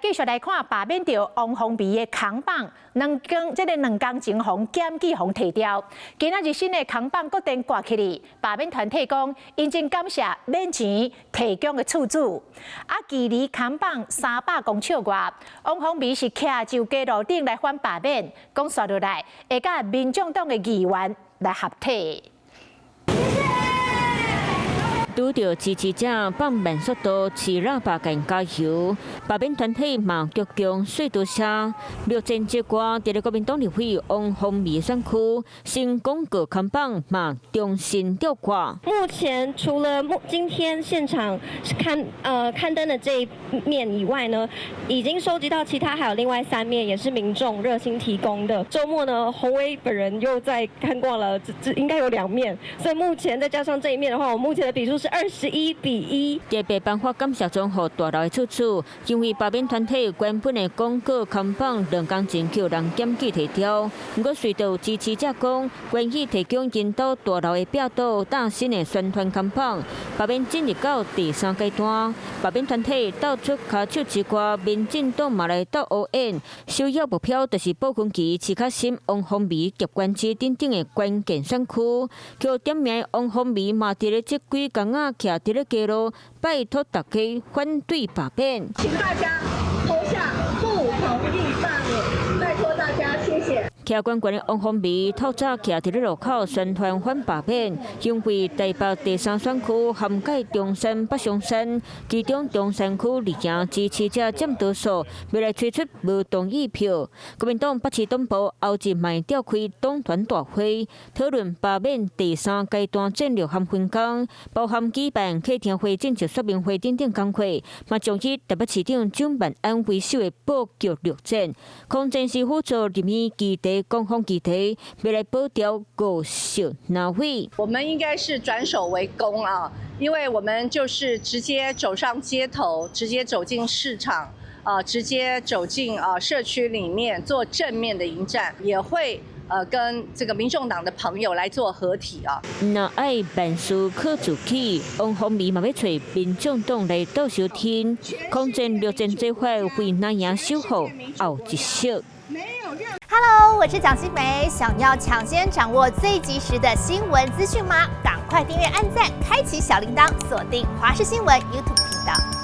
繼續來看罷免著王鴻薇的扛棒，兩工這个兩工前予檢舉予提掉。今仔日新的扛棒閣電掛起來，罷免團體講，𪜶真感謝免錢提供的廁紙。啊，距離扛棒300公尺外，王鴻薇是徛就街路頂來反罷免，講紲落來會佮民眾黨的議員來合體。拄著支持者放慢速度，吹喇叭共加油。罷免團體嘛強強說多聲。綠戰之歌，佇咧國民黨立委王鴻薇選區，新廣告扛棒嘛重新吊掛。目前除了今天現場刊登的這一面以外呢，已經收集到其他還有另外三面，也是民眾熱心提供的。週末呢，鴻薇本人又在看過了，這應該有兩面，所以目前再加上這一面的話，我目前的比數是21比1。特別頒發感謝狀予大樓的厝主，因為罷免團體原本的廣告扛棒兩工前予人檢舉提掉。毋過隨著支持者講，願意提供𪜶兜大樓的壁刀搭新的宣傳扛棒，罷免進入到第三階段。罷免團體鬥出跤手之外，民進黨嘛來鬥烏煙，首要目標就是寶園墘、市較深、王鴻薇、葉關之等等的關鍵選區。予點名王鴻薇嘛，佇咧這幾工仔徛佇咧街路，拜託大家反對罷免。請大家投下不同意罷免，拜託大家，謝謝。徛懸懸的王鴻薇透早徛佇咧路口宣傳反罷免，因為台北第三選區涵蓋中山、北松山，其中中山區綠營支持者佔多數，欲來催出無同意票。國民黨北市黨部後日嘛召開黨團大會，討論罷免第三階段戰略和分工，包含舉辦客廳會、政策說明會等等工課，嘛將以台北市長蔣萬安為首的布局作戰，空戰是輔助入面基地。攻防基地，欲來保掉五席立委。我們應該是轉守為攻啊，因為我們就是直接走上街頭，直接走進市場，啊，直接走進啊社區裡面做正面的迎戰，也會跟這個民眾黨的朋友來做合體啊。若愛萬事靠自己，王鴻薇嘛欲揣民眾黨來鬥相挺，空戰陸戰做法為藍營守護後一席。 Hello，我是蔣新梅，想要搶先掌握最及時的新聞資訊嗎？趕快訂閱、按讚、開啟小鈴鐺，鎖定華視新聞 YouTube 頻道。